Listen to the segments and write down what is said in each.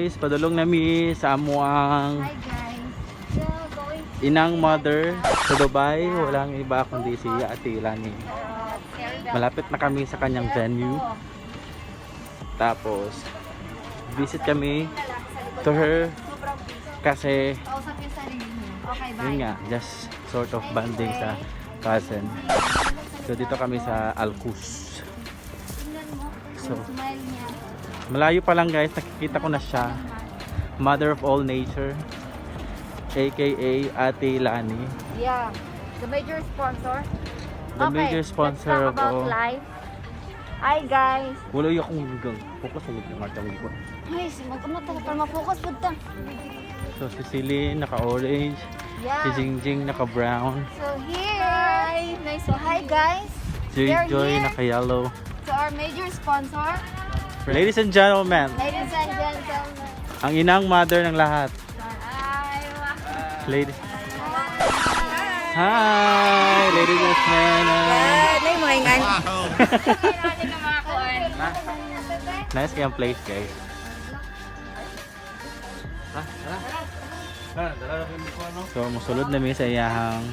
Guys, padulong nami sa amuang Hi guys. So, going to inang mother sa Dubai. Walang iba kundi si Ate Lani. Malapit na kami sa kanyang venue. Tapos, visit kami to her kasi Kausap yung sarili niyo. Okay, bye. yun nga, just sort of bonding sa cousin. So dito kami sa Alcus. Tingnan mo. So, Yung smile niya. malayo pa lang guys, nakikita ko na siya. Mother of all nature, aka Ate Lani. Yeah. The major sponsor. The major sponsor let's talk of about all. life. Hi guys. Wala yung akong gang. Focus sa gitna ng likod. Ay, mag-ano ta para ma-focus pud ta. So si Celine naka-orange, si Jingjing naka-brown, So here. Hi. Nice. So hi guys. si We are Joy here naka-yellow. to our major sponsor, Ladies and gentlemen, ladies and gentlemen. ang inang mother ng lahat. Hi. Ladies. Hi, ladies and gentlemen. Ay, mga ingan. Nice kayang place, guys. So, musulod na mi sa iyahang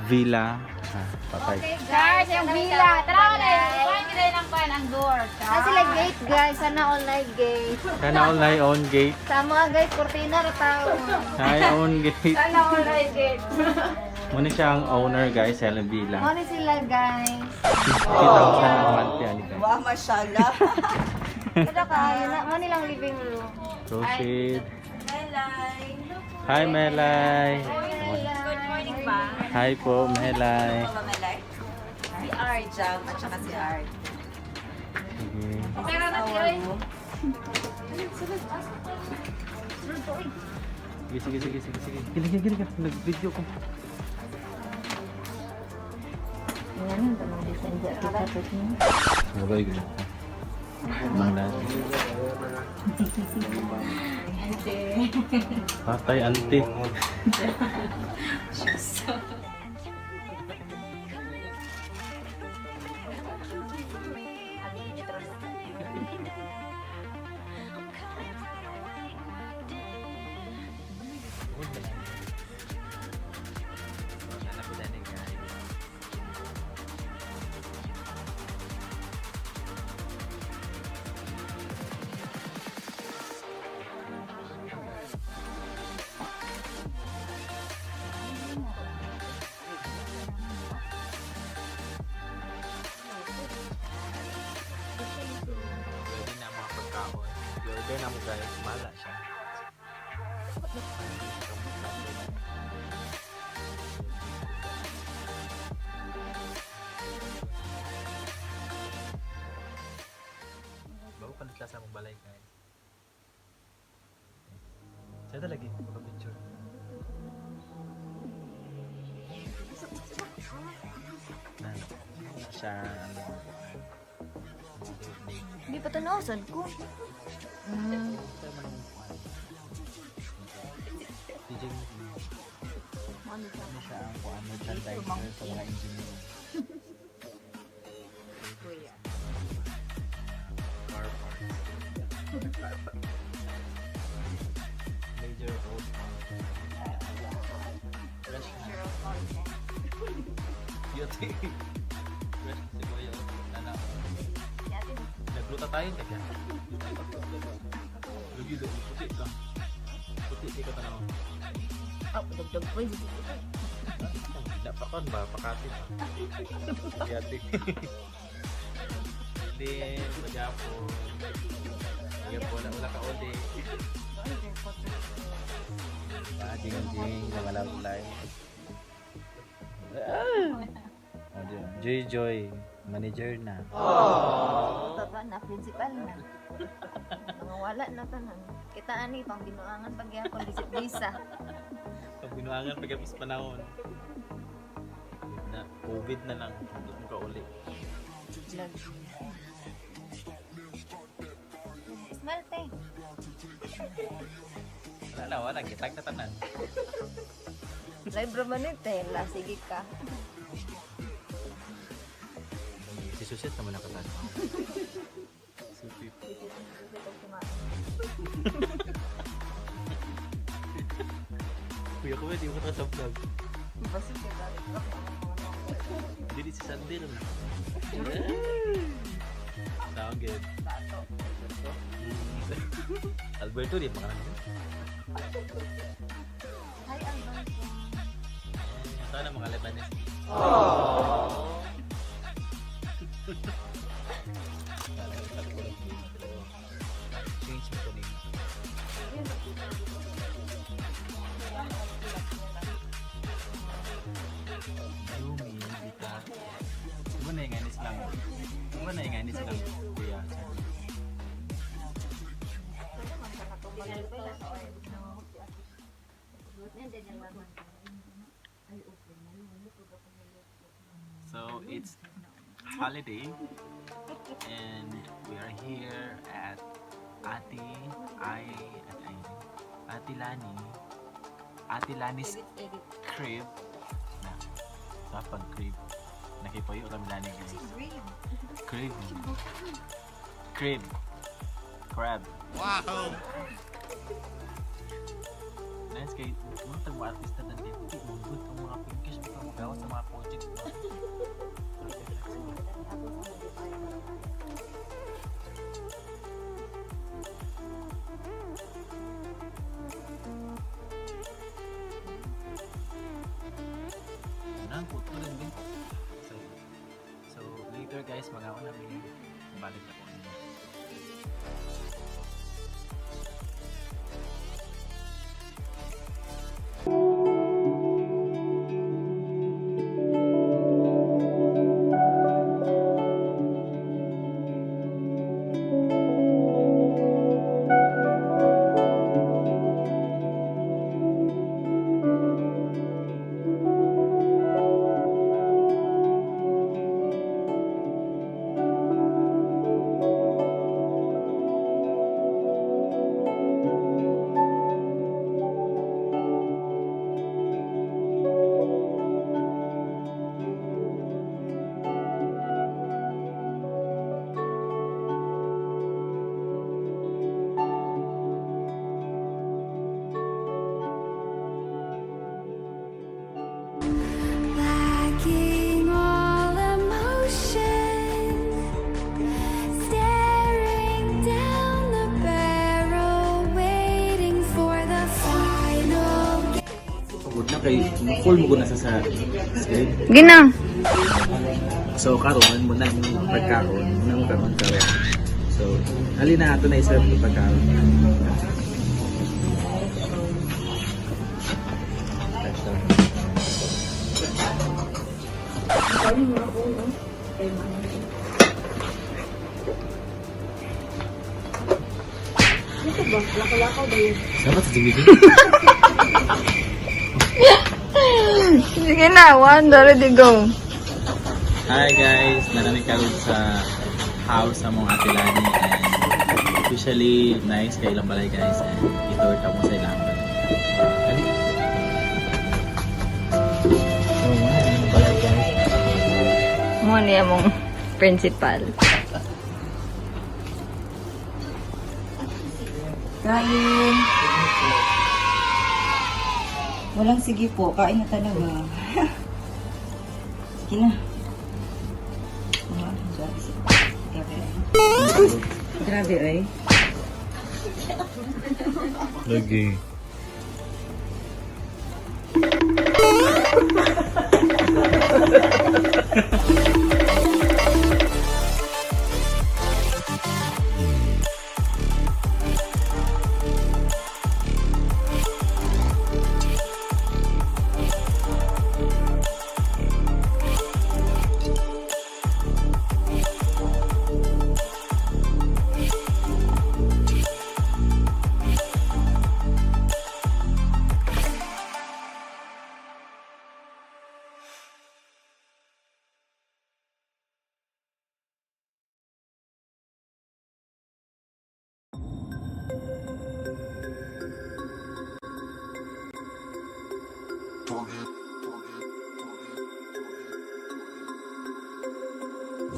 villa. Ah, patay. Okay guys, Guys, yung villa. Tara ulit. Kuhain kita ng pan ang door. Na sila gate guys, sana online gate. Sana all na own gate. Sa mga guys, kurtina ra tao. Sa own gate. Sana all gate. Muna siya ang owner, guys, sa ilang villa. Mao ni sila guys. 50,000 ang month yan, guys. Wow, mashallah. Kada kaayo na, mao nilang living room. Proceed. Melay. Hi, Melay. Good morning ba? Hi po, Melay. Ba, Melay? Si Arjam at saka si Art. Sige. Tara na siya. Sige, sige, sige, sige, sige. Gili, gili, gili ka. Nag-video ko. Sabay ko. Mang Patay, auntie. Ready na ang mga pagkaon. I-order na mo guys. Mala siya. Bago pa nagla sa among balay guys. Siya talaga eh. Picture. Na, siya ano. Hindi pa tanawsan ko. DJ ano siya ang kuan merchandiser sa mga engineer. Car parts. Major old Fresh na. Beauty. Fresh si Kuya. Nana. Nagluta tayo kaya. Lugi do, puti ka. Puti di ka tanaw. Oh, dugdug po. Hindi pa kon ba pakati pa. Yati. Din, magyapon. Magyapon na wala ka uli. Ah, jing jing, mga love life. Ah! Oh, Joy Joy, manager na. Baba na, principal na. Mga wala na tanan. Kita ani pang binuangan pagyapon visit visa. Pag binuangan pagkapos panahon. Na, COVID na lang, hindi mo ka uli. Smile te. Wala na, wala. Kitag na tanan. Live ra man ni tela, sige ka. Si Susit naman nakatanaw. Supip. Bisig kumain. Kuya ko, di ko sa vlog. Basig ka dali. Dili si Sandil. Sound good. Bato. Alberto, di pa ka naman. Hi, Alberto. Sana mga Lebanese. Change mo ko name. Yumi, Bita. Mo na yung anis lang. Mo na yung anis lang, kuya. So it's holiday and we are here at Ate I at I Ate Lani Ate Lani's crib na sa pag crib nakipayo kami Lani, guys. Crib, crib, crab. Wow, nice kay mga tag mga artista na dito good ang mga pinkish bitaw magawa sa mga project. Nang puto rin din. So later guys, magawa namin. Balik na po ninyo. Lacking all emotion, staring down the barrel, waiting for the final. Pagod na kay full mo na sa screen. Gina. So karon mo na yung pagkaon, mo na mo karon karon. So hali na ato na i-serve yung pagkaon. Fresh lang. Sama sa DVD. Sige na, one, ready, go. Hi guys! Narami karon sa house sa mong Ate Lani and officially nice kay ilang balay guys and itour ka mo sa ilang balay. Ali. So, mga ilang balay guys. Mo niya mong principal. Kain. Walang sige po. Kain na talaga. Sige na. Mga, grabe. Grabe. Grabe, ay. Lagi.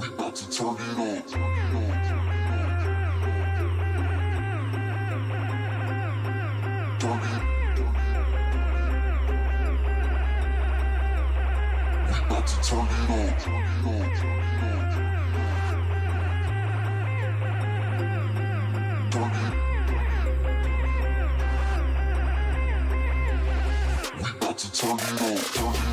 We about to turn it up. Turn it up. Turn